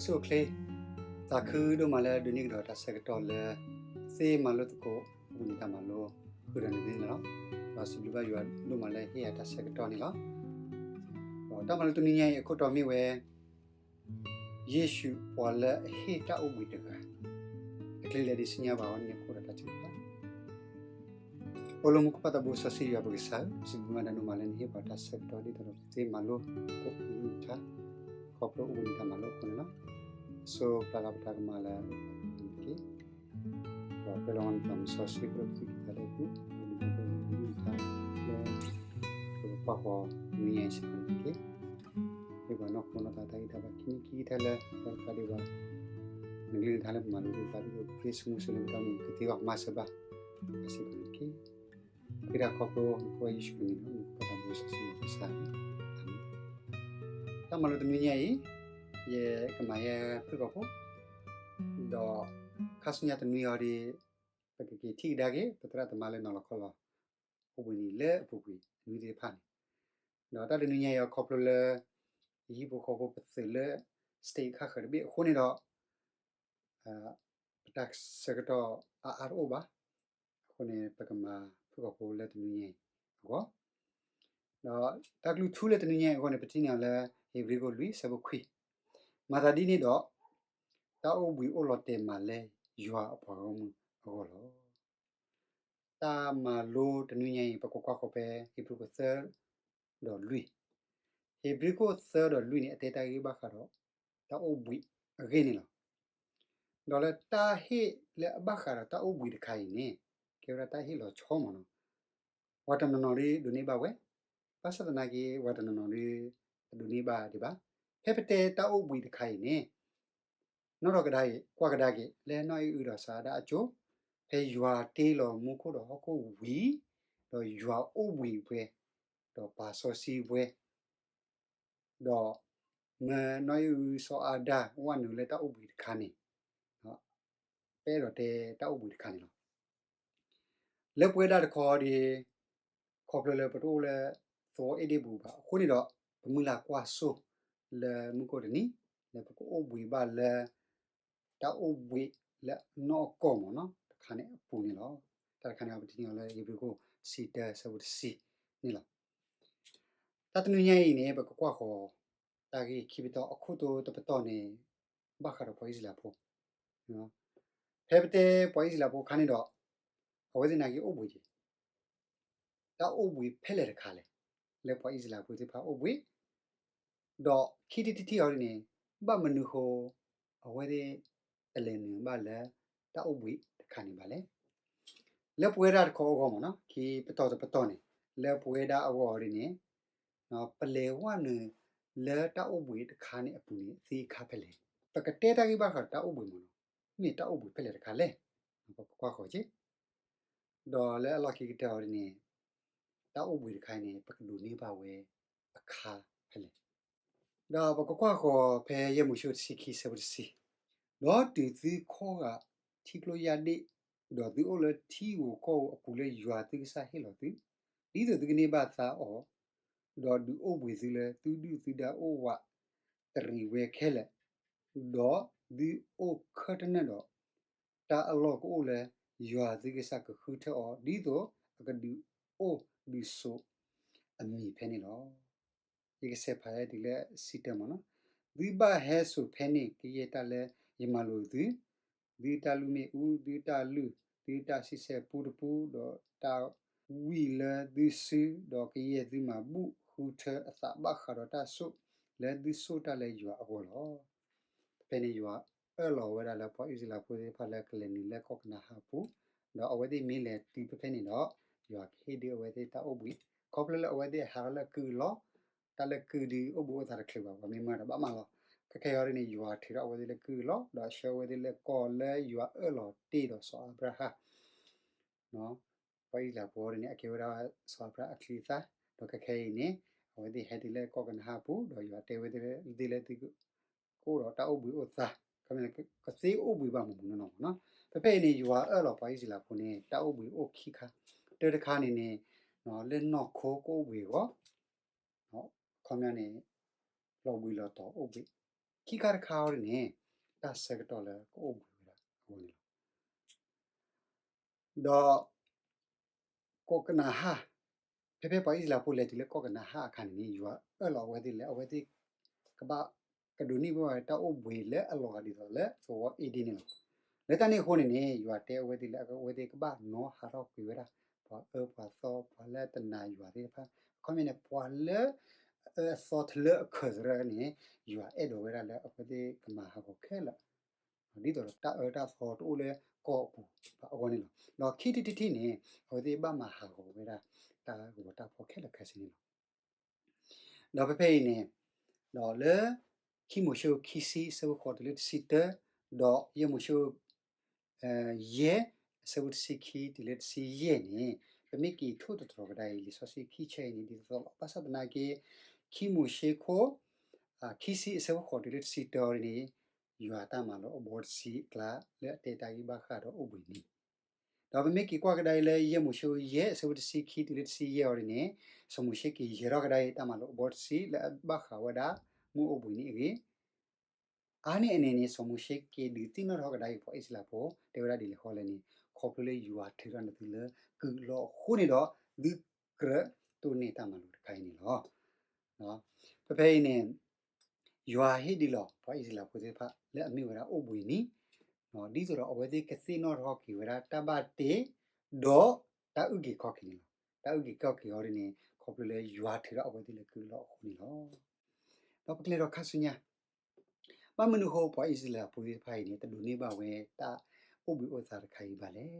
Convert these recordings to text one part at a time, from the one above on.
ဆိၣ်ချ့, သးခုဒိၣ်မးလၢဒိးန့ၢ်ကဒီးတၢ်ဆၢကတီၢ်လၢ သ့မၤလိသကိး အိၣ်ဘှံးနံၤတၢ်မၤလိ ဃုာ်ဒီးနသုန့ၣ်လီၤ. ဒီးစံးဘျုးဘၣ်ယွၤဒိၣ်မးလၢဟ့ၣ်ယၤတၢ်ဆၢကတီၢ်န့ၣ်လီၤ. ဒီးတၢ်မၤလိတနွံညါအံၤအခိၣ်တီမ့ၢ်ဝဲ ယ့ၣ်ၡူးပှၤလၢအဟ့ၣ်တၢ်အိၣ်ဘှံးတဂၤ, တချုးလဲၤဒံးဆူညါဘၣ်အီၤန့ၣ်အခိၣ်ဒီးတၢ်ထုကဖၣ် အိၣ်လၢမူခိၣ်ပၢ်သးဘိစီဆှံယွၤပကစၢ်ဧၢ, စံးဘျုးမၤဒၣ်ဒိၣ်မးလၢနဟ့ၣ်ပှၤတၢ်ဆၢကတီၢ်ဒ်သိးဒီးပသ့မၤလိသကိးနကလုၢ်ကထါ ခီဖျိအိၣ်ဘှံးနံၤတၢ်မၤလိအဃိန့ၣ်လီၤ. ဆိပျၢ်လၢပတၢ်ကမၣ်လၢအပူၤတက့ၢ်. ဒီးပျဲလီၤနသးမုၢ်စီဆှံ ပဒိၣ်ပသံကသးလၢပူၤ ဒီးဒုးနၢ်ပၢၢ်နကလုၢ်ကထါလၢ ပကကွၢ်ဃီၤနွံညါအံၤစ့ၢ်ကီးန့ၣ်တက့ၢ်. ဟ့ၣ်ပှၤနီၢ်ခိနီၢ်သးတၢ်ဂံၢ်တၢ်ဘါခံနံၣ်ခံကတၢၢ်လၢ ဒီးတကးဒံးဘၣ် နကလုၢ်ကထါလၢပမၤလိသ့ၣ်တဖၣ် ဒ်သိးပဃ့ဆိမူဆိလၢပတၢ်အိၣ်မူကသ့အဂီၢ် မၤစၢၤဘၣ်ပှၤစ့ၢ်ကီးန့ၣ်တက့ၢ်. ဃ့တၢ်ခီဖျိနဖိယ့ၣ်ၡူးခရံာ်န့ၣ်လီၤ. နဖိသးဘိစီဆှံယွၤပကစၢ်ဧၢ, အၤမ့ၣ်. တၢ်မၤလိတနွံညါအံၤ ယကမၤယဲဖုၣ်ကိာ်ဖိ ဒီးခါဆူညါတနွံအံၤဒီး ပကက့ၤထံၣ်ကဒါက့ၤ ပသရၣ်သမါလၢနီၤလီၤခီလီၤ အိၣ်ဘှံးနံၤလၢအပူၤကွံာ်အနွံသ့ၣ်တဖၣ်န့ၣ်, ဒီးတၢ်တနွံညါအံၤအီၤခီဖျိလၢ ယဟံၣ်ဖိဃီဖိပသုးလၢ state ခါဃၢၤတဘ့ၣ်အဃိန့ၣ်ဒီး ပတၢ်ဆၢကတီၢ်အါအါတအိၣ်ဘၣ်. အဃိန့ၣ် ပကမၤဖုၣ်ကိာ်ဖိလၢတနွံညါအံၤအဂီၢ် ဒီးတၢ်ကလုၢ်ထူလၢတနွံညါအံၤအဂီၢ်န့ၣ် ပထံၣ်န့ၢ်အီၤလၢ ဧ့ၤဘြံၤခိၣ်လွံၢ်ဆၢဖိခွံ, မၤသးဒ်န့ၣ်ဒီး တၢ်အိၣ်ဘှံးအိၣ်လီၤတဲာ်မးလၢယွၤအပှၤဂီၢ်မုၢ်အဂီၢ်လီၤ. တၢ်မၤလိတနွံညါအံၤ ပကကွၢ်ဃီၤဖဲ ဧ့ၤဘြံၤခိၣ်သၢ ဒီးလွံၢ်, ဧ့ၤဘြံၤခိၣ်သၢဒီးလွံၢ်န့ၣ် အတဲတၢ်ဂ့ၢ်ဘၣ်ဃးဒီး တၢ်အိၣ်ဘှံးအဂ့ၢ်န့ၣ်လီၤ. ဒီးလၢတၢ်ဟ့ၣ်လၢအဘၣ်ဃးဒီးတၢ်အိၣ်ဘှံးတခါအံၤန့ၣ် ကဲဝဲဒၣ်တၢ်ဟ့ၣ်လီၤဆီမးနီၤ. ပှၤတနီၤနီၤဒ်ဒိးန့ၢ်ဘၣ်ဝဲ, ဘၣ်ဆၣ်သနာ်က့ ပှၤတနီၤနီၤဒ် တဒိးန့ၢ်ဘၣ်ဒံးဘၣ်. ဖဲပတဲတၢ်အိၣ်ဘှံးတခါအံၤန့ၣ် နီၢ်ထီၣ်ကဒါအံၤ ကွၢ်ကဒါက့ၤ လၢနီၢ်အံၣ်အုဒီးစီၤအၤဒၣ်အစိၤ, ဖဲယွၤတ့လီၤမူခိၣ်ဒီးဟီၣ်ခိၣ်ဝံၤ, ဒီးယွၤအိၣ်ဘှံးပှဲၤ, ဒီးပာ်စီဆှံပှဲၤ, ဒီးမၢနီၢ်အံၣ်အုစီၤအၤဒၣ်ဝဲနုာ်လၢတၢ်အိၣ်ဘှံးတခါန့ၣ်, ပအဲၣ်ဒိးတဲတၢ်အိၣ်ဘှံးတခါန့ၣ်လီၤ. လၢပဝဲဒၣ်တခီဒီး ခီဖျိလၢပတအိၣ်လၢသဝီအ့ၣ်ဒ့ၣ်ပူၤဘၣ်အဃိန့ၣ်ဒီး ပမုၢ်လၢ်ကွၢ်စိလၢမုၢ်ကိၣ်တနံၤ လၢပကအိၣ်ဘှံးဘၣ်လၢ တၢ်အိၣ်ဘှံးလၢအနီၢ်ကီၢ်မးနီၤ တခါန့ၣ်အပူၤန့ၣ်လီၤ. တၢ်တခါန့ၣ်အီၤ ပထံၣ်န့ၢ်အီၤလၢ ဧ့ၤဘြံၤခိၣ်ဆံတၢဆၢဖိတဆံန့ၣ်လီၤ. တၢ်တနွံညါအံၤန့ၣ် ပကကွၢ်ဃီၤ တၢ်ဂ့ၢ်ခံပတီၢ် အခိၣ်တီတပတီၢ်န့ၣ် ဘၣ်ဃးဒီးပှၤအံၣ်စရ့လးဖိ ဖဲပတဲပှၤအံၣ်စရ့လးဖိအခါန့ၣ်ဒီး အဝဲသ့ၣ်နာ်က့အိၣ်ဘှံးက့ၤ တၢ်အိၣ်ဘှံးဖဲလဲၣ်တခါလဲၣ် လၢပှၤအံၣ်စရ့လးဖိသ့ၣ်တဖၣ်အိၣ်ဘှံး, ဒီးခံထံၣ်တထံၣ်အီၤဒ်န့ၣ် ဘၣ်မနုၤဃိ အဝဲသ့ၣ်တလဲၤနုာ်ဘၣ်လၢတၢ်အိၣ်ဘှံးတခါန့ၣ်ဘၣ်လဲၣ်. လၢပဝဲဒၣ်တခီအဂီၢ်မးနီၤ ခံပတီၢ်တပတီၢ်န့ၣ် လၢပဝဲဒၣ်အဂီၢ်အီၤဒ်န့ၣ် ပလဲၤဝဲနုာ်လၢတၢ်အိၣ်ဘှံးတခါန့ၣ်အပူၤန့ၣ် သ့ခါဖဲလဲၣ်. ပကတဲတၢ်ဂ့ၢ်ဘၣ်ဃးဒီးတၢ်အိၣ်ဘှံးမးနီၤ မ့ၢ်တၢ်အိၣ်ဘှံးဖဲလဲၣ်တခါလဲၣ်. ပကကွၢ်ဃီၤက့ၤ ဒီးလၢအလီၢ်ခံကတၢၢ်အီၤဒ်န့ၣ် တၢ်အိၣ်ဘှံးတခါအံၤန့ၣ် ပကဒိးန့ၢ်ဘၣ်ဝဲအခါဖဲလဲၣ်. ဒီးပကကွၢ်ဃီၤဖဲယဲၢ်မိၤၡ့တဆံခံဆၢဖိတဆံ, ဒီးတုၤသုခီဂာ်ထံကျိယၢ်ဒ့ၣ်, ဒီးသုအိၣ်လၢထံဧိၤကီၢ်ဧိၤအပူၤလၢယွၤသုကစၢ်ဟ့ၣ်လီၤသု, ဒ်သိးသုကန့ၢ်ဘၣ်သါအီၤ, ဒီးဒုးအိၣ်ဘှံးသုလၢသုဒုၣ်သုဒါအိၣ်ဝးတရံးဝဲခဲလၢာ်, ဒီးသုအိၣ်ခၢၣ်တနၢၣ်ဒီး တၢ်အလီၢ်ကအိၣ်လၢယွၤသုကစၢ်ကဃုထၢအီၤ ဒ်သိးအကဒုးအိၣ်ဒုးဆိးအမံၤဖဲန့ၣ်လီၤ. ယကဆဲးဖးဟဲတုၤလၢဆံတၢမးနီၤ, သုဘၣ်ဟဲစိာ်ဖဲန့ၣ် ကယဲၢ်တၢ်လၢယမၤလိာ်သု, သုတၢ်လုၢ်မ့ၣ်အူ, သုတၢ်လုၢ်, သုတၢ်ဆံဆဲၣ်ပူတပူ, ဒီးတၢ်ဝံၣ်လၢသုစု, ဒီးကယဲၢ်သုမၤဘူၣ်ဃုထၢအသးဘၣ်ဃးဒီးတၢ်ဆိၣ်လၢသုဆိၣ်တၢ်လၢယွၤအဂီၢ်လီၤ. ဖဲန့ၣ်ယွၤအၢၣ်လီၤဝဲဒၣ်လၢပှၤအံၣ်စရ့လးဖိသ့ၣ်တဖၣ်လၢကလဲၤနုာ်လၢကီၢ်ကနၤအၣ်အပူၤ, ဒီးအဝဲသ့ၣ်မ့ၢ်လဲၤတုၤဖဲဖဲန့ၣ်ဒီး ယွၤကဟ့ၣ်ဒုးအဝဲသ့ၣ်တၢ်အိၣ်ဘှံး, ခီဖျိလၢအဝဲသ့ၣ်ဟးထီၣ်လၢကုၢ်အလီၢ်, တၢ်လၢကုၢ်ဒုးအိၣ်ဘှံးအိၣ်သါတချုးဘၣ်, ပှၤမ့ၢ်မၢဒီးဘၣ်မးလီၤ. ခဲခဲအံၤဒ်န့ၣ် ယွၤထုးထီၣ်အဝဲသ့ၣ်လၢကုၢ်အလီၢ်, ဒီးဆှၢဝဲသ့ၣ်လၢကီၢ်လၢယွၤအၢၣ်လီၤတ့ၢ်ဒီးစီၤအၤဘြၤဟၣ် ပှၤအံၣ်စရ့လးဖိဒ်န့ၣ် အကဲဝဲဒၣ်စီၤအၤဘြၤဟၣ်အချံအသၣ်, ဒီးခဲခဲအံၤန့ၣ် အဝဲသ့ၣ်ဟဲတုၤလၢကီၢ်ကနၤအၣ်အပူၤ, ဒီးယွၤတဲဝဲသ့ၣ်လၢသုကအိၣ်ဒီးတၢ်အိၣ်ဘှံးအိၣ်သါ, ကသ့အိၣ်ဘှံးဘၣ်မုၢ်မုၢ်နီၢ်နီၢ်မးနီၤ. ဖဲဖဲအံၤန့ၣ် ယွၤအၢၣ်လီၤပှၤအံၣ်စရ့လးဖိန့ၣ် တၢ်အိၣ်ဘှံးအိၣ်ခံခါ, တၢတခါန့ၣ်န့ၣ် လၢနီၢ်ခိကအိၣ်ဘှံးအဂီၢ် အခီပညီန့ၣ် လီၤဘှံးလီၤတီၤအိၣ်ဘှံး, ခံခါတခါအံၤန့ၣ် တၢ်ဆၢကတီၢ်လၢကအိၣ်ဘှံးဝဲဒၣ်အဂီၢ်န့ၣ်လီၤ. ဒီး ကိးကနၤဟၣ်, ဖဲဖဲပှၤအံၣ်စရ့လးဖိလဲၤတုၤလၢကိးကနၤဟၣ်အခါန့ၣ်န့ၣ် ယွၤအၢၣ်လီၤအဝဲသ့ၣ်လၢအဝဲသ့ၣ်ကဘၣ်ကဒိးန့ၢ်ဘၣ်ဝဲတၢ်အိၣ်ဘှံးလၢအလီၤဂာ်ဒ်သိးလၢသဝီအ့ဒ့ၣ်န့ၣ်လီၤ. လၢတၢ်န့ၣ်အဃိန့ၣ်န့ၣ် ယွၤတဲအဝဲသ့ၣ်လၢအဝဲသ့ၣ်ကဘၣ်နီၤဟးထီၣ်ကွံာ်ဝဲဒၣ် ပှၤအၢပှၤသီ ပှၤလၢတနာ်ယွၤသ့ၣ်တဖၣ်, အခီပညီန့ၣ် ပှၤလၢအအၢအသီထလၢအခၢးသရၢန့ၣ် ယွၤအဲၣ်ဒိးဝဲဒၣ်လၢအဝဲသ့ၣ်ကမၤဟးဂီၤခဲလၢာ် ဒ်သိးဒီးတၢ်အၢတၢ်သီတအိၣ်လၢကီၢ်အပူၤဘၣ်အဂီၢ်န့ၣ်လီၤ. ဒီးခံထံၣ်တထံၣ်န့ၣ် အဝဲသ့ၣ်ဘၣ်မၤဟးဂီၤဝဲဒၣ် တၢ်ဂီၤတၢ်ဖီၣ်ခဲလၢာ်ခဲဆ့န့ၣ်လီၤ. ဒီးဖဲဖဲအံၤန့ၣ် ဒီးလၢ ခံမိၤၡ့ခံဆံအဆၢဖိဃိးတုၤလၢတဆံတၢ ဒီးယဲၢ်မိၤၡ့ ယဲၢ် အဆၢဖိတဆံခံတုၤလၢတဆံယဲၢ်န့ၣ် ပမ့ၢ်က့ၤထိၣ်သတြီၤကဒါအံၤ လံာ်စီဆှံခံဆၢအံၤန့ၣ် ဒ်သိးသိးလီၤ. ဘၣ်ဆၣ်သနာ်က့ ခံမိၤၡ့ခိၣ် ခံဆံအဆၢဖိဃိးတုၤလၢတဆံတၢအံၤန့ၣ် ယွၤတၢ်မၤလိာ်အဘီတဆံအကျါ လၢအတဲတၢ်ဂ့ၢ်ဘၣ်ဃးဒီးအိၣ်ဘှံးနံၤ ဒီးပမ့ၢ်က့ၤကွၢ်ကဒါအံၤလၢယဲၢ်မိၤၡ့ယဲၢ်အဆၢဖိတဆံခံတုၤလၢတဆံယဲၢ်အံၤန့ၣ် စီၤမိၤၡ့က့ၤယဲၤထီၣ်ကဒါအံၤ တၢ်မၤလိာ်အဘီတဆံလၢအဘၣ်ဃးဝဲဒၣ် မုၢ်အိၣ်ဘှံးနံၤအဂ့ၢ် အါန့ၢ်အန့ၣ်န့ၣ် စီၤမိၤၡ့က့ၤဒုးသ့ၣ်နီၣ်ထီၣ်ကဒါအံၤ ပှၤအံၣ်စရ့လးဖိ တဲဝဲဒၣ်ဒ်လဲၣ်ဃီလဲၣ်န့ၣ် ခီဖျိလၢယွၤထုးထီၣ်နသုလၢကုၢ်လီၢ်အဃိန့ၣ်ဒီး သုကြၢးတိၢ်န့ၢ်တၢ်မၤလိာ်တခါအံၤန့ၣ်လီၤ. ဖဲဖဲအံၤန့ၣ် ယွၤဟ့ၣ်ဒုးလီၤ ပှၤအံၣ်စရ့လးဖိသ့ၣ်တဖၣ်လၢအမ့ၢ်ဝဲဒၣ်အိၣ်ဘှံးနံၤ ဒ်သိးဒီးအဝဲသ့ၣ်ကသ့ၣ်နီၣ်ထီၣ်က့ၤဝဲဒၣ်တၢ်ဘၣ်တ့ ဒီးတၢ်အုၣ်က့ၤခီၣ်က့ၤန့ၣ်လီၤ. တၢ်အုၣ်က့ၤခီၣ်က့ၤအီၤဒ်န့ၣ် ခီဖျိလၢယွၤထုးထီၣ်အဝဲသ့ၣ်လၢကုၢ်လီၢ်အဃိန့ၣ်လီၤ. ဒီးပကလဲၤဒီးခါဆူညါ ဘၣ်မနုၤအဃိပှၤအံၣ်စရ့လးဖိသ့ၣ်တဖၣ်အံၤန့ၣ် တဒိးန့ၢ်ဘၣ်ဝဲတၢ်အိၣ်ဘှံးအိၣ်သါတခါအံၤဘၣ်လဲၣ်.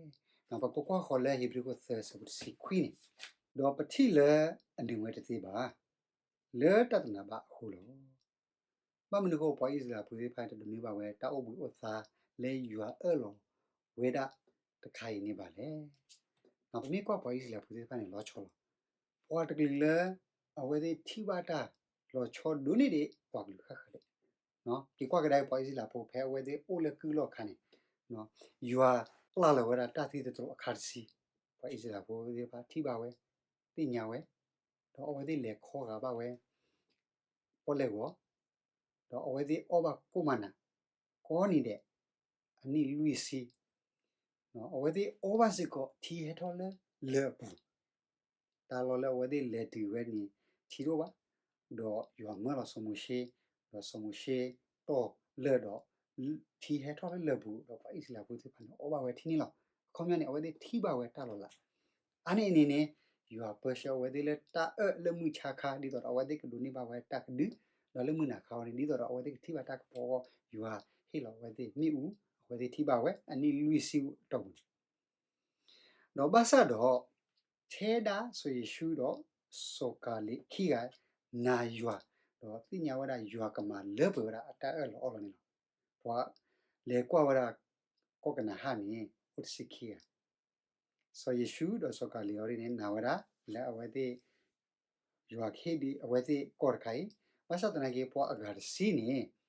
ပကကွၢ်ဃီၤလၢဧ့ၤဘြံၤခိၣ်သၢဆၢဖိတဆံခွံန့ၣ်, ဒီးပထံၣ်လၢအနုာ်ဝဲတသ့ဘၣ်, လၢတၢ်တနာ်ဘၣ်အဃိလီၤ. ဘၣ်မနုၤအဃိပှၤအံၣ်စရ့လးဖိသ့ၣ်တဖၣ်န့ၣ် တဒိးန့ၢ်ဘၣ်ဝဲတၢ်အိၣ်ဘှံးအိၣ်သါလၢယွၤအၢၣ်လီၤဝဲဒၣ်တခါအံၤန့ၣ်ဘၣ်လဲၣ်. ပမ့ၢ်ကွၢ်ပှၤအံၣ်စရ့လးဖိသ့ၣ်တဖၣ်န့ၣ် လီၤဆီလီၤ. ပှၤတကလုာ်လၢအဝဲသ့ၣ်ထံၣ်ဘၣ်တၢ်လီၤဆီဒိၣ်န့ၢ်ဒံးပှၤကလုာ်ဃၣ်ဃၣ်ဒဲး က့ၤကွၢ်ကဒါအံၤ ပှၤအံၣ်စရ့လးဖိဖဲအဝဲသ့ၣ်အိၣ်လၢကုၢ်လီၢ်အခါန့ၣ်, ယွၤပျၢ်လီၤဝဲဒၣ်တၢ်သံသတြိာ်အခါတဆံ, ပှၤအံၣ်စရ့လးဖိသ့ၣ်တဖၣ်ထံၣ်ဘၣ်ဝဲ, သ့ၣ်ညါဝဲ, ဒီးအဝဲသ့ၣ်လဲၤခီဂာ်ဘၣ်ဝဲ ပီၣ်လဲၣ်ဂီၤ, ဒီးအဝဲသ့ၣ်အီၣ်ဘၣ်ကိၣ်မၤနၤ ကိးနံၤဒဲး အနံၣ်လွံၢ်ဆံ, အဝဲသ့ၣ်အီၣ်ဘၣ်စ့ၢ်ကီးထံဟဲထီၣ်လၢလၢၢ်အပူၤ, တၢ်လီၢ်လၢအဝဲသ့ၣ်လဲၤတုၤဝဲန့ၣ် ထံတအိၣ်ဘၣ်, ဒီးယွၤမၢလီၤစီၤမိၤၡ့, ဒီးစီၤမိၤၡ့တီၢ်လၢၢ်ဒီး ထံဟဲထီၣ်လၢလၢၢ်ပူၤ ဒီးပှၤအံၣ်စရ့လးဖိသ့ၣ်တဖၣ်န့ၣ်အီၣ်ဘၣ်ဝဲထံန့ၣ်လီၤ. အခီပညီန့ၣ် အဝဲသ့ၣ်ထံၣ်ဘၣ်ဝဲတၢ်လီၤလး, အါန့ၢ်အန့ၣ်န့ၣ် ယွၤပၢဆှၢအဝဲသ့ၣ်လၢတၢ်အၢၣ်လၢမုၢ်ဆါခါ ဒ်သိးဒီးအဝဲသ့ၣ်ကဒိးန့ၢ်ဘၣ်ဝဲတၢ်ကဒု, ဒီးလၢမုၢ်နၤခါအံၤန့ၣ် ဒ်သိးဒီးအဝဲသ့ၣ်ကထံၣ်ဘၣ်တၢ်ကပီၤအဂီၢ် ယွၤဟ့ၣ်လီၤအဝဲသ့ၣ်မ့ၣ်အူ, အဝဲသ့ၣ်ထံၣ်ဘၣ်ဝဲအနံၣ်လွံၢ်ဆံအတီၢ်ပူၤန့ၣ် ဒီးဘၣ်ဆၣ်ဒီး ထဲဒၣ်စီၤယ့ၣ်ၡူးဒီးစီၤကၤလံးခံဂၤ နာ်ယွၤ, ဒီးသ့ၣ်ညါဝဲဒၣ်ယွၤကမၤလၢပှဲၤဝဲဒၣ်အတၢ်အၢၣ်လီၤအီလီၤန့ၣ်လီၤ. ပှၤလဲၤကွၢ်ဝဲဒၣ် ကီၢ်ကနၤအၣ်န့ၣ် အိၣ်တဆံခံဂၤ, စီၤယ့ၣ်ၡူးဒီးစီၤကၤလံးအံၤန့ၣ် နာ်ဝဲဒၣ်လၢအဝဲသ့ၣ် ယွၤကဟ့ၣ်ဒံးအဝဲသ့ၣ်ကီၢ်တခါအံၤ, ဘၣ်ဆၣ်သနာ်က့ ပှၤအဂၤတဆံန့ၣ် အ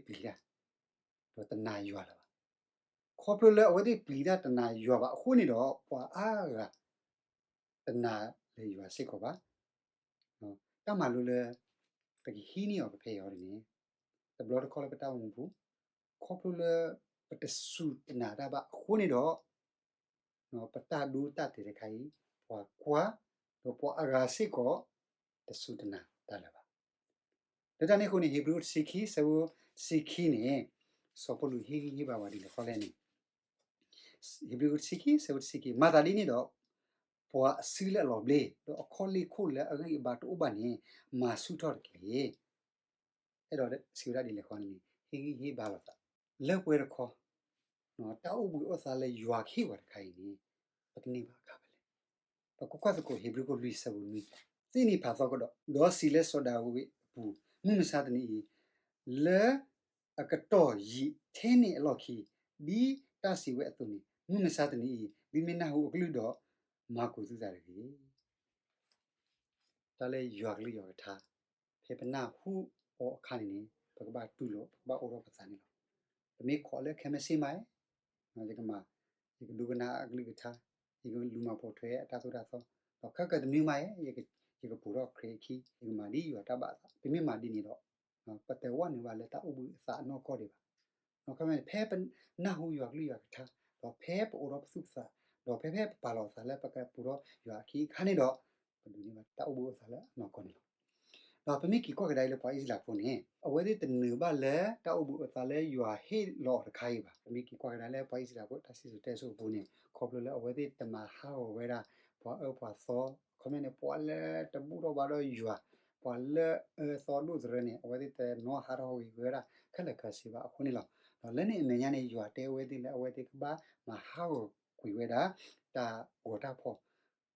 ဝဲသ့ၣ်ပျံၤတၢ် ဒီးတနာ်ယွၤလၢၤဘၣ်. ခီဖျိလၢအဝဲသ့ၣ်ပျံၤတၢ်တနာ်ယွၤဘၣ်အဃိန့ၣ်ဒီး ပှၤအါဂၤ တနာ်လၢၤယွၤစ့ၢ်ကီးဘၣ်. တၢ်မၤလိလၢ ပကဟံးန့ၢ်အီၤဖဲဖဲအံၤန့ၣ် တဘျီတခီၣ်လၢပတၢ်အိၣ်မူပူၤ ခီဖျိလၢပတစူၢ်တနာ်တၢ်ဘၣ်အဃိန့ၣ်ဒီး ပတၢ်ဒိတၢ်တဲာ်တခါအံၤ ပှၤကွၢ် ဒီးပှၤအဂၤစ့ၢ်ကီး တစူၢ်တနာ်တၢ်လၢၤဘၣ်. လၢတၢ်န့ၣ်အဃိန့ၣ် ဟ့းဘြူၤတဆံခံ ဆၢဖိတဆံခံန့ၣ် စီၤပီလူးဟ့ၣ်ဂံၢ်ဟ့ၣ်ဘါဝဲဒ်လဲၣ်ဃီလဲၣ်န့ၣ် ဟ့းဘြူၤတဆံခံ ဆၢဖိတဆံခံ မၤသးဒ်န့ၣ်ဒီး ပှၤအစုလၢအလီၤဘျ့ ဒီးအခီၣ်လ့ၢ်ခိၣ်လၢအဂံၢ်အဘါတအိၣ်ဘၣ်န့ၣ် မၤဆူၣ်ထီၣ်တက့ၢ်. အဲၣ်ဒိးစံးဝဲဒၣ်ဒ်လဲၣ်ဃီန့ၣ် ဟ့ၣ်ဂံၢ်ဟ့ၣ်ဘါလိာ်သး လၢပှဲၤတခီ တၢ်အိၣ်ဘှံးအိၣ်သါလၢယွၤကဟ့ၣ်ပှၤတခါအံၤန့ၣ် ပကန့ၢ်ဘၣ်အခါဖဲလဲၣ်. ပကကွၢ်သကိး ဟ့းဘြူၤခိၣ်လွံၢ် ဆၢဖိနွံ သ့ၣ်နံၤဖးသီကဒီး ဒီးစံးလၢစီၤဒၤဝံးအပူၤ မုၢ်မဆါတနံၤအံၤ လၢအကတီၢ်ယံာ်ထဲန့ၣ်အလီၢ်ခံ ဒ်တၢ်စံးဝဲအသိးန့ၣ် မုၢ်မဆါတနံၤအံၤ သုမ့ၢ်နၢ်ဟူအကလုၢ်ဒီး မၤကူးသုသးတဂ့ၤ. တၢ်လၢယွၤကလုၢ်ယွၤကထါ ဖဲပနၢ်ဟူအီၤအခါန့ၣ်န့ၣ် ပကဘၣ်တူၢ်လိာ် ပကဘၣ်အိးထီၣ်ပသးန့ၣ်လီၤ. ပမ့ၢ်ခိးလၢခဲမ့ၢ်စ့မး ယကမၤ ယကဒိကနၣ်အကလုၢ်ကထါ, ယကလူၤမၤပိာ်ထွဲအတၢ်သိၣ်တၢ်သီ, ဒီးခဲကၢၤတနွံမး ယကပိာ်ထီၣ်ခရံာ်အခံ, ယကမၤဒ်ယွၤတၢ်ဘၣ်အသး, ပမ့ၢ်မၤဒ်န့ၣ်ဒီး ပတဝဲနုာ်ဘၣ်လၢတၢ်အိၣ်ဘှံးအသးအနီၢ်ကီၢ်ဒံးဘၣ်. ခီမ့ၢ် ဖဲပနၢ်ဟူယွၤကလုၢ်ယွၤကထါ, ဒီးဖဲပအိးထီၣ်ပသူၣ်ပသး, ဒီးဖဲဖဲပပာ်လီၤအသးလၢပကပူၤထီၣ်ယွၤအခံအခါန့ၣ်ဒီး, ပဒိးန့ၢ်ဘၣ်တၢ်အိၣ်ဘှံးအိၣ်သးလၢအနီၢ်ကီၢ်န့ၣ်လီၤ. ဒီးပမ့ၢ်က့ၤကွၢ်ကဒါအံၤလၢပှၤအံၣ်စရ့လးဖိန့ၣ်, အဝဲသ့ၣ်တနုာ်ဘၣ်လၢတၢ်အိၣ်ဘှံးအိၣ်သးလၢယွၤဟ့ၣ်လီၤအီၤတခါအံၤဘၣ်. ပမ့ၢ်က့ၤကွၢ်ကဒါလၢပှၤအံၣ်စရ့လးဖိတၢ်စံၣ်စိၤတဲစိၤအပူၤန့ၣ်, ခီဖျိလၢအဝဲသ့ၣ်တမၤဟးဂီၤဝဲဒၣ် ပှၤအၢပှၤသီ, ခီမ့ၢ်န့ၣ် ပှၤလၢတဘူၣ်ထီၣ်ဘါထီၣ်ယွၤ, ပှၤလၢအၢသီဒိၣ်သရၢန့ၣ်, အဝဲသ့ၣ်တနီၤဟးထီၣ်ဟးဂီၤဝဲဒၣ်ခဲလၢာ်ခဲဆ့ဘၣ်အဃိန့ၣ်လီၤ. ဒီးလၢန့ၣ်အမဲာ်ညါန့ၣ် ယွၤတဲအဝဲသ့ၣ်လၢအဝဲသ့ၣ်ကဘၣ်မၤဟးဂီၤကွံာ်ဝဲဒၣ် တၢ်ဂီၤတၢ်ဖီၣ်,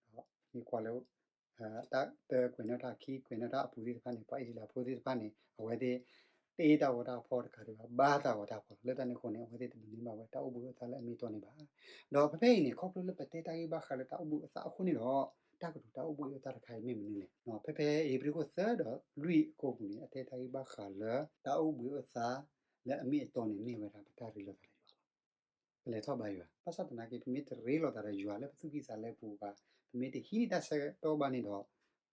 ဒီးမ့ၢ်ကွၢ်လၢ တၢ်တကွဲးနီၣ်တၢ်ခံ ကွဲးနီၣ်တၢ်အပူၤသ့ၣ်တဖၣ်န့ၣ်, ပှၤအံၣ်စရ့လးဖိသ့ၣ်တဖၣ်န့ၣ် အဝဲသ့ၣ် တ့တၢ်ဂီၤတၢ်ဖီၣ်တကးဒံးဘၣ် ဘါတၢ်ဂီၤတၢ်ဖီၣ်လီၤ. လၢတၢ်န့ၣ်အဃိန့ၣ် အဝဲသ့ၣ်တဒိးန့ၢ်ဘၣ်ဝဲတၢ်အိၣ်ဘှံးအိၣ်သးလၢအမ့ၢ်အတီန့ၣ်ဘၣ်. ဒီးဖဲဖဲအံၤန့ၣ် ခီဖျိလၢပတဲတၢ်ဂ့ၢ်ဘၣ်ဃးလၢတၢ်အိၣ်ဘှံးအိၣ်သးအဃိန့ၣ်ဒီး, တၢ်ကတိၤတၢ်အိၣ်ဘှံးအိၣ်သးတခါအံၤမ့ၢ်မနုၤလဲၣ်. ဖဲဖဲဧ့ၤဘြံၤခိၣ်သၢဒီးလွံၢ်အခိၣ်ပူၤန့ၣ် အတဲတၢ်ဂ့ၢ်ဘၣ်ဃးလၢ တၢ်အိၣ်ဘှံးအိၣ်သးလၢအမ့ၢ်အတီန့ၣ် မ့ၢ်ဝဲဒၣ်ပတၢ်ရ့လိာ်သးဒီးယွၤလီၤ. ပလဲၤထီၣ်ဘါယွၤ, ဘၣ်ဆၣ်သနာ်က့ ပမ့ၢ်တရ့လိာ်သးဒီးယွၤလၢပသူၣ်ကံၢ်သးလဲပူၤဘၣ်, ပမ့ၢ်တဟံးန့ၢ်တၢ်ဆၢကတီၢ်ဘၣ်န့ၣ်ဒီး,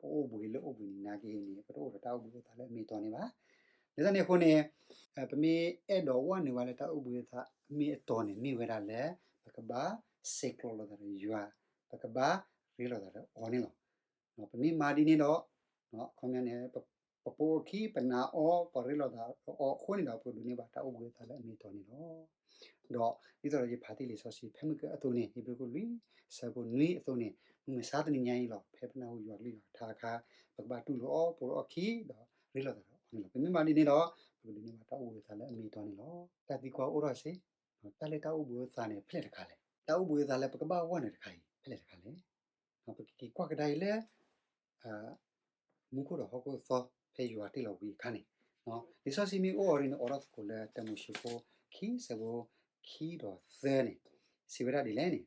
ပအိၣ်ဘှံးလၢအိၣ်ဘှံးနံၤနာ်က့န့ၣ် ပတအိၣ်ဒီးတၢ်အိၣ်ဘှံးအိၣ်သးလၢအမ့ၢ်အတီန့ၣ်ဘၣ်. လၢတၢ်န့ၣ်အဃိန့ၣ်, ပမ့ၢ်အဲၣ်ဒိးဝဲနုာ်ဘၣ်လၢတၢ်အိၣ်ဘှံးအိၣ်သးမ့ၢ်အတီန့ၣ် မ့ၢ်ဝဲဒၣ်လၢ ပကဘၣ်ဆဲးကျိးလိာ်သးဒီးယွၤ, ပကဘၣ်ရ့လိာ်သးဒီးအီၤန့ၣ်လီၤ. ပမ့ၢ်မၤဒ်န့ၣ်ဒီး, ခီန့ၣ် ပပိာ်အခံ ပနာ်အီၤ ပှၤရ့လိာ်သးအီၤအဃိန့ၣ်ဒီး ပကဒိးန့ၢ်ဘၣ်တၢ်အိၣ်ဘှံးအိၣ်သးလၢအမ့ၢ်အတီန့ၣ်လီၤ. ဒီးဒ်သိးဒီးယဖးတ့ၢ်လံာ်စီဆှံဖဲမုၢ်ကၢအသိးန့ၣ်, ဧ့ၤဘြံၤခိၣ်လွံၢ်ဆၢဖိနွံအသိးန့ၣ်, မုၢ်မဆါတနံၤညါအံၤလီၤ, ဖဲပနၢ်ဟူယွၤကလုၢ်ယွၤကထါအခါ, ပကဘၣ်တူၢ်လိာ်အီၤ ပိာ်လိာ်အီၤခံ ဒီးရ့လိာ်သးဒီးအီၤန့ၣ်လီၤ. ပမ့ၢ်မၤဒ်န့ၣ်ဒီး, ပကဒိးန့ၢ်ဘၣ်တၢ်အိၣ်ဘှံးအိၣ်သးလၢအမ့ၢ်အတီန့ၣ်လီၤ. တၢ်သံကွၢ်အိၣ်ထီၣ်စ့ၢ်, တၢ်လၢတၢ်အိၣ်ဘှံးအိၣ်သးန့ၣ် ဖဲလဲၣ်တခါလဲၣ်. တၢ်အိၣ်ဘှံးအိၣ်သးလၢပကဘၣ်ဝဲနုာ်တခါအံၤ ဖဲလဲၣ်တခါလဲၣ်. ပကက့ၤကွၢ်ကဒါအံၤလၢ မူခိၣ်ဒီးဟီၣ်ခိၣ်သီ ဖဲယွၤတ့လီၤဝံၤအခါန့ၣ်, လံာ်စီဆှံမ့ၢ်အိၣ်အီၤဒ်န့ၣ် အိးထီၣ်သကိးလၢတၢမိၤၡ့ဖိခံဆၢဖိခံဒီးသၢန့ၣ်, စံးဝဲဒၣ်ဒ်လဲၣ်န့ၣ်,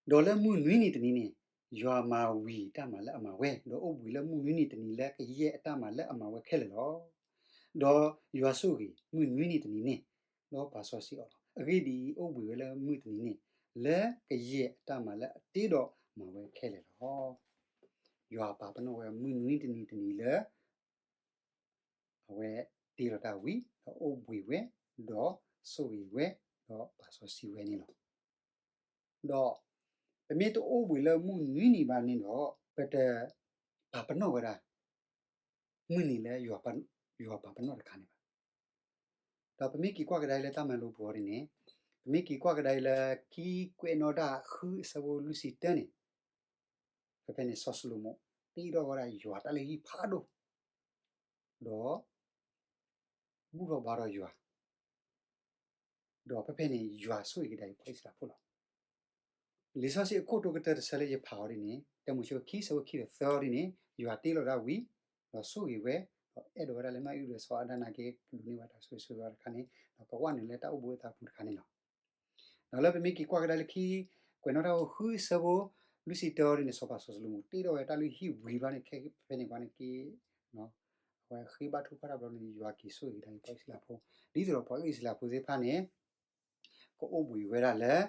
ဒီးလၢမုၢ်နွံနံၤတနံၤန့ၣ်, ယွၤမၤဝံၤတၢ်မၤလၢအမၤဝဲ, ဒီးအိၣ်ဘှံးလၢမုၢ်နွံနံၤတနံၤလၢကယဲၢ်အတၢ်မၤလၢအမၤဝဲခဲလၢာ်လီၤ. ဒီးယွၤဆိၣ်ဂ့ၤမုၢ်နွံနံၤတနံၤန့ၣ်, ဒီးပာ်စီဆှံအီၤလီၤ. အဂ့ၢ်ဒ်အံၤ, အိၣ်ဘှံးဝဲလၢမုၢ်တနံၤန့ၣ်, လၢကယဲၢ်အတၢ်မၤလၢအတ့ဒီးမၤဝဲခဲလၢာ်လီၤ. ယွၤပာ်ပနီၣ်ဝဲမုၢ်နွံနံၤတနံၤလၢ အဝဲတ့လီၤတၢ်ဝံၤ, ဒီးအိၣ်ဘှံးဝဲ, ဒီးဆိၣ်ဂ့ၤဝဲ, ဒီးပာ်စီဆှံဝဲန့ၣ်လီၤ. ဒီးပမ့ၢ်တအိၣ်ဘှံးလၢမုၢ်နွံနံၤဘၣ်န့ၣ်ဒီး, ပတပာ်ပနီၣ်ဝဲဒၣ် မုၢ်နံၤလၢယွၤပာ်ပနီၣ်တခါန့ၣ်ဘၣ်. ဒီးပမ့ၢ်က့ၤကွၢ်ကဒါအံၤလၢတၢ်မၤလိပူၤအီၤဒ်န့ၣ်, ပမ့ၢ်က့ၤကွၢ်ကဒါအံၤလၢခံကွဲးနီၣ်တၢ်ဃုအဆၢဖိလွံၢ်ဆံတၢန့ၣ်, ဖဲဖဲန့ၣ် စီၤၡလိၤမိၣ် တ့ထီၣ်ဝဲဒၣ်ယွၤတၢ်လုၢ်ဟံၣ်ဖးဒိၣ်, ဒီး ဘူၣ်ထီၣ်ဘါထီၣ်ယွၤ, ဒီးဖဲဖဲန့ၣ် ယွၤဆိၣ်ဂ့ၤကဒါအံၤပှၤအံၣ်စရ့လးဖိလီၤ. လံာ်စီဆှံအခိၣ်တီကတၢၢ်တဆၢလၢယဖးအီၤဒ်န့ၣ်, တၢမိၤၡ့ခံဆၢဖိခံဒီးသၢအီၤဒ်န့ၣ်, ယွၤတ့လီၤဒၣ်ဝံၤ, ဒီးဆိၣ်ဂ့ၤဝဲ, ဒီးအဲၣ်ဒိးဝဲဒၣ်လၢနီၢ်အံၣ်ဒီးစီၤအၤဒၣ်နာ်က့ ကဒိးန့ၢ်ဘၣ်တၢ်ဆိၣ်ဂ့ၤဆိၣ်ဝါတခါန့ၣ်, ဒီးကဝဲနုာ်လၢတၢ်အိၣ်ဘှံးအိၣ်သးပူၤတခါန့ၣ်လီၤ. ဒီးလၢပမ့ၢ်က့ၤကွၢ်ကဒါလၢခံကွဲးနီၣ်တၢ်ဃုအဆၢဖိလွံၢ်ဆံတၢအီၤဒ်န့ၣ်, စီၤပၤစီၤၡလိၤမိၣ်တ့ထီၣ်ဝဲတၢ်လုၢ်ဟံၣ်ဝံၤဘျီန့ၣ် ခဲဖဲန့ၣ်ပှၤန့ၣ်က့ၤ အဝဲဃ့ဘါထုကဖၣ်တၢ်ဘျီန့ၣ် ယွၤက့ၤဆိၣ်ဂ့ၤကဒါအံၤပှၤအံၣ်စရ့လးဖိ, ဒ်သိးဒီးပှၤအံၣ်စရ့လးဖိသ့ၣ်တဖၣ်န့ၣ် ကအိၣ်ဘှံးဝဲဒၣ်လၢ ဒ်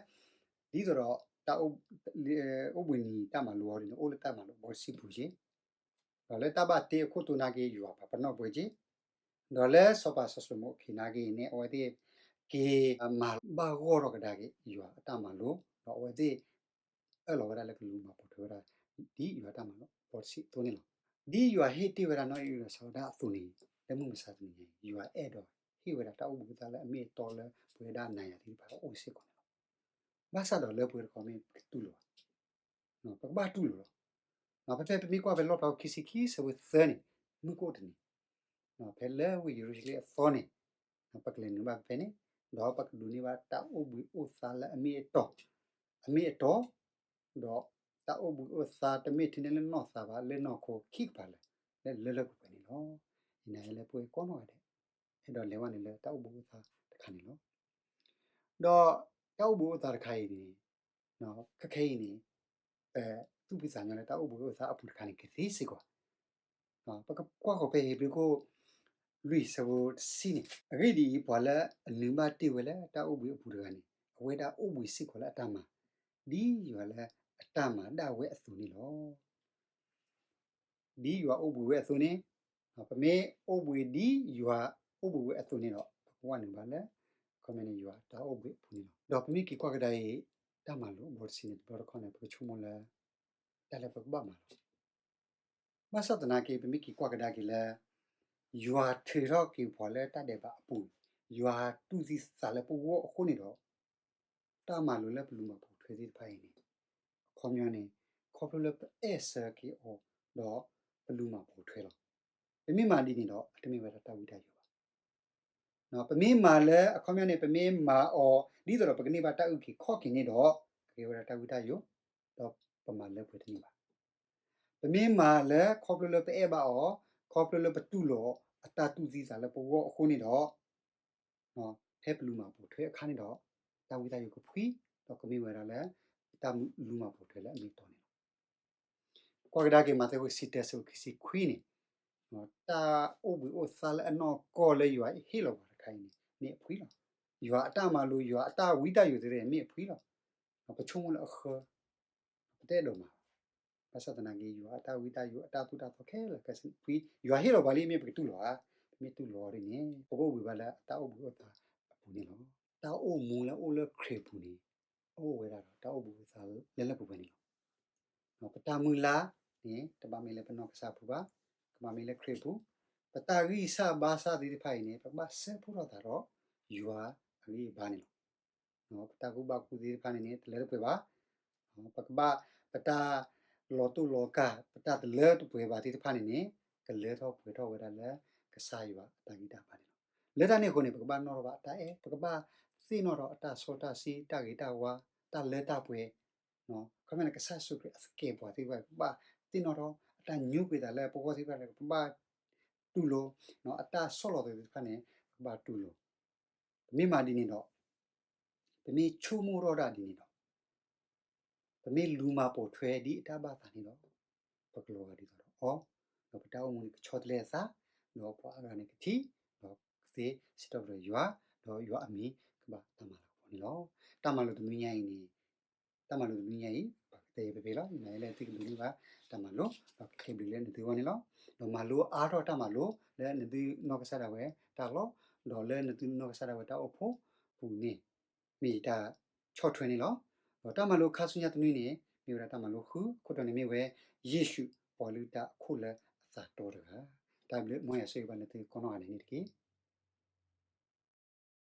သိးဒီး တၢ်အိၣ်ဘှံးနံၤတၢ်မၤလိအီၤဒ်န့ၣ် အိၣ်လၢတၢ်မၤလိာ်ဘီတဆံပူၤက့ၤ, ဒီးလၢတၢ်ဘၣ်တ့အခိၣ်တီနာ်က့ ယွၤပာ်ပနီၣ်ပှဲၤက့ၤ, ဒီးလၢစီၤပၤစီၤၡလိၤမိၣ်အခံနာ်က့န့ၣ် အဝဲသ့ၣ်က့ၤမၤဘၣ်ဂီၢ်ထီၣ်ကဒါက့ၤ ယွၤအတၢ်မၤလိ, ဒီးအဝဲသ့ၣ် အၢၣ်လီၤဝဲဒၣ်လၢကလူၤမၤပိာ်ထွဲဝဲဒၣ် ဒ်ယွၤတၢ်မၤလိဘီတဆံအသိးန့ၣ်လီၤ. ဒ်ယွၤဟ့ၣ်တ့ၢ်ဝဲဒၣ်နီၢ်အံၣ်ဒီးစီၤအၤဒၣ်အသိးန့ၣ်, လၢမုၢ်မဆါတနံၤညါအံၤ ယွၤအဲၣ်ဒိးဟ့ၣ်ဝဲဒၣ်တၢ်အိၣ်ဘှံးအိၣ်သါလၢအမ့ၢ်အတီလၢပဝဲဒၣ်နၤယၤသ့ၣ်တဖၣ်အိၣ်စ့ၢ်ကီးန့ၣ်လီၤ. ဘၣ်ဆၣ်ဒီးလၢပှဲၤတခီမ့ၢ်ပကတူၢ်လိာ်ဘၣ်, ပကဘၣ်တူၢ်လိာ်လီၤ. ဖဲဖဲပမ့ၢ်ကွၢ်ဖဲလီၣ်ဖျါခံဆံခံဆၢဖိသၢန့ၣ်, မုၢ်ကအိၣ်တနံၤ ဖဲလၢဝ့ၢ်ယရူၤၡလ့ၣ်အသီန့ၣ်, ပကလဲၤနုာ်ဘၣ်ဖဲဖဲန့ၣ်, ဒီးပကဒိးန့ၢ်ဘၣ်တၢ်အိၣ်ဘှံးအိၣ်သါလၢအမ့ၢ်အတီ, အမ့ၢ်အတီ, ဒီးတၢ်အိၣ်ဘှံးအိၣ်သါတမ့ၢ်ထဲန့ၣ်လၢနီၢ်သးဘၣ် လၢနီၢ်ခိခံကပၤလၢာ်, လၢလၢပှဲၤပှဲၤန့ၣ်လီၤ. ယနာ်လၢပှဲၤကိးနီၢ်ဂၤဒဲး အဲၣ်ဒိးလဲၤဝဲနုာ်လၢတၢ်အိၣ်ဘှံးအိၣ်သါတခါန့ၣ်လီၤ. ဒီးတၢ်အိၣ်ဘှံးအိၣ်သါတခါအံၤန့ၣ်, ခဲခဲအံၤန့ၣ်, ပသူၣ်ဖှံသးညီလၢတၢ်အိၣ်ဘှံးအိၣ်သါအပူၤတခါန့ၣ် ကသ့စ့ၢ်ကီး, ပကကွၢ်ဃီၤဖဲဧ့ၤဘြံၤခိၣ်လွံၢ်ဆၢဖိတဆံန့ၣ်, အဂ့ၢ်ဒ်အံၤ, ပှၤလၢအနုာ်ဘၣ်တ့ၢ်ဝဲလၢတၢ်အိၣ်ဘှံးအပူၤတဂၤန့ၣ်, အဝဲဒၣ်အိၣ်ဘှံးစ့ၢ်ကီးလၢအတၢ်မၤ, ဒ်ယွၤလၢအတၢ်မၤဒၣ်ဝဲအသိးန့ၣ်လီၤ. ဒ်ယွၤအိၣ်ဘှံးဝဲအသိးန့ၣ်, ပမ့ၢ်အိၣ်ဘှံးဒ်ယွၤအိၣ်ဘှံးဝဲအသိးန့ၣ်ဒီး ပကဝဲနုာ်ဘၣ်လၢ အခီပညီန့ၣ် ယွၤတၢ်အိၣ်ဘှံးအပူၤန့ၣ်လီၤ. ဒီးပမ့ၢ်က့ၤကွၢ်ကဒါအံၤ တၢ်မၤလိာ်အဘီတဆံန့ၣ် တဘျီတခီၣ်န့ၣ် ပကဆိကမိၣ်လၢ တၢ်လၢပကဘၣ်မၤလီၤ. ဘၣ်ဆၣ်သနာ်က့ ပမ့ၢ်က့ၤကွၢ်ကဒါက့ၤလၢ ယွၤထုးထီၣ်က့ၤပှၤလၢတၢ်ဒဲးဘးအပူၤ, ယွၤတူၢ်သံသးလၢပဂီၢ်အဃိန့ၣ်ဒီး တၢ်မၤလိာ်လၢပလူၤမၤပိာ်ထွဲသ့ၣ်တဖၣ်အံၤန့ၣ် အခီပညီန့ၣ် ခီဖျိလၢပအဲၣ်ဆၢက့ၤအီၤ ဒီးပလူၤမၤပိာ်ထွဲလီၤ. ပမ့ၢ်မၤဒ်န့ၣ်ဒီး အတမ့ၢ်ဝဲဒၣ်တၢ်ဝံတၢ်ယိာ်ဘၣ်. ပမ့ၢ်မၤလၢအခီပညီန့ၣ် ပမ့ၢ်မၤအီၤ ဒ်သိးဒီးပကန့ၢ်ဘၣ်တၢ်အုၣ်က့ၤခီၣ်က့ၤန့ၣ်ဒီး ကကဲဝဲဒၣ်တၢ်ဝံတၢ်ယိာ်, ဒီးပမၤလၢပှဲၤတန့ၢ်ဘၣ်. ပမ့ၢ်မၤလၢခီဖျိလၢပအဲၣ်ဘၣ်အီၤ, ခီဖျိလၢပတူၢ်လိာ်အီၤ အတၢ်တူၢ်သံသးလၢပဂီၢ်အဃိန့ၣ်ဒီး ဖဲပလူၤမၤပိာ်ထွဲအခါန့ၣ်ဒီး တၢ်ဝံတၢ်ယိာ်ကဖှံ, ဒီးကမ့ၢ်ဝဲဒၣ်လၢ တၢ်လူၤမၤပိာ်ထွဲလၢအမ့ၢ်အတီန့ၣ်လီၤ. ကွၢ်ကဒါက့ၤ မးသဲ အဆၢခံဆံတၢ အဆၢဖိခံဆံခွံန့ၣ်, တၢ်အိၣ်ဘှံးအိၣ်သါလၢအနီၢ်ကီၢ်လၢယွၤဟ့ၣ်လီၤပှၤတခါအံၤန့ၣ် မ့ၢ်အဖှံလီၤ. ယွၤအတၢ်မၤလိာ် ယွၤအတၢ်ဝံတၢ်ယိာ်သ့ၣ်တဖၣ်န့ၣ် မ့ၢ်အဖှံလီၤ. ပဆိကမိၣ်လၢအဃၢ ပတအဲၣ်ဒိးမၤဘၣ်. ဘၣ်ဆၣ်သနာ်က့ ယွၤအတၢ်ဝံတၢ်ယိာ် အတၢ်သိၣ်တၢ်သီခဲလၢာ်ကဲဖှံ, ယွၤဟ့ၣ်လီၤပှၤလံ မ့ၢ်ပကတူၢ်လိာ်ဧါ. ပမ့ၢ်တူၢ်လိာ်အီၤဒ်န့ၣ် ပကအိၣ်ဘှံးဘၣ်လၢအတၢ်အိၣ်ဘှံးအိၣ်သါအပူၤန့ၣ်လီၤ. တၢ်အိၣ်မူလၢအအိၣ်လၢခရံာ်အပူၤန့ၣ် အအိၣ်ဝဲဒၣ်ဒီးတၢ်အိၣ်ဘှံးအိၣ်သါလၢလၢပှဲၤပှဲၤန့ၣ်လီၤ. ပတၢ်မုၢ်လၢ်န့ၣ် တဘၣ်မ့ၢ်လၢပနီၢ်ကစၢ်အပူၤဘၣ်, ကဘၣ်မ့ၢ်လၢခရံာ်အပူၤ, ပတၢ်ဂံၢ်စၢ်ဘါစၢ်သ့ၣ်တဖၣ်အံၤန့ၣ် ပကဘၣ်စဲဖှိၣ်ထီၣ်သးဒီးယွၤအဂံၢ်အဘါန့ၣ်လီၤ. ပတၢ်ကူၣ်ဘၣ်ကူၣ်သ့သ့ၣ်တဖၣ်န့ၣ်န့ၣ် တလၢတပှဲၤဘၣ်. ပကဘၣ် ပတၢ်လီၤတိၢ်လီၤကၢ် ပတၢ်တလၢတပှဲၤဘၣ်သ့ၣ်တဖၣ်န့ၣ်န့ၣ် ကလၢထီၣ်ပှဲၤထီၣ်ဝဲဒၣ်လၢကစၢ်ယွၤအတၢ်ဂံၢ်တၢ်ဘါန့ၣ်လီၤ. လၢတၢ်န့ၣ်အဃိန့ၣ် ပကဘၣ်နီၣ်ထီၣ်ဘၣ်အတၢ်အဲၣ်, ပကဘၣ်သ့ၣ်နီၣ်ထီၣ်အတၢ်စီတၢ်ဆှံ တၢ်ဂ့ၤတၢ်ဝါ တၢ်လၢတၢ်ပှဲၤ ခီဖျိလၢကစၢ်ယ့ၣ်ၡူးခရံာ်အသကဲးပဝးသ့ၣ်တဖၣ် ပကဘၣ်သ့ၣ်နီၣ်ထီၣ်အတၢ်ညိကွံာ်သးလၢပဂီၢ်သ့ၣ်တဖၣ် ပကဘၣ်တူၢ်လိာ်, အတၢ်ဆီၣ်လီၤသးသ့ၣ်တဖၣ်န့ၣ် ပကဘၣ်တူၢ်လိာ်. ပမ့ၢ်မၤဒ်န့ၣ်ဒီး ပမ့ၢ်ဆိကမိၣ်ထီၣ်ဒၣ်ဒ်န့ၣ်ဒီး ပမ့ၢ်လူၤမၤပိာ်ထွဲဒ်အတၢ်ဘၣ်သးန့ၣ်ဒီး ပကလီၤဂာ်ဒ်သိးဒီးအီၤ, ဒီးပတၢ်အိၣ်မူန့ၣ်ကဆီတလဲအသး, ဒီးပှၤအါဂၤန့ၣ်ကထံၣ်, ဒီးကသ့စံးထီၣ်ပတြၢၤယွၤ, ဒီးယွၤအမံၤကဘၣ်တၢ်မၤလၤကပီၤန့ၣ်လီၤ. တၢ်မၤလိာ်တနွံညါအံၤန့ၣ် တၢ်မၤလိာ်တနွံညါအံၤ ပကတဲယဲၢ်ဖဲဖဲလီၤ. ယနာ်လၢသုကဒိးန့ၢ်ဘၣ်တၢ်မၤလိာ် ဒီးကဟ့ၣ်ဘျုးလၢနသုဂီၢ်န့ၣ်လီၤ. ဒီးမၤလိအါထီၣ်တၢ်မၤလိာ်လၢနသုနီၢ်ကစၢ်ဒၣ်ဝဲတၢ်လီၢ်, ဒီးလၢနသုနီၢ်ကစၢ်ဒၣ်ဝဲတၢ်အိၣ်ဖှိၣ်ပူၤန့ၣ် မ့ၢ်ယတၢ်ဆီၣ်ထွဲန့ၣ်လီၤ. ဒီးတၢ်မၤလိခါဆူညါတနွံန့ၣ် မ့ၢ်ဝဲဒၣ်တၢ်မၤလိဃု အခိၣ်တီန့ၣ်မ့ၢ်ဝဲ ယ့ၣ်ၡူးပှၤလုၢ်တၢ်အခိၣ်လၢအသးတီတဂၤ. တၢ်ဘျုးမ်ယွၤဆိၣ်ဂ့ၤဘၣ်နသုကိးနီၢ်ဂၤဒဲးန့ၣ်တက့ၢ်.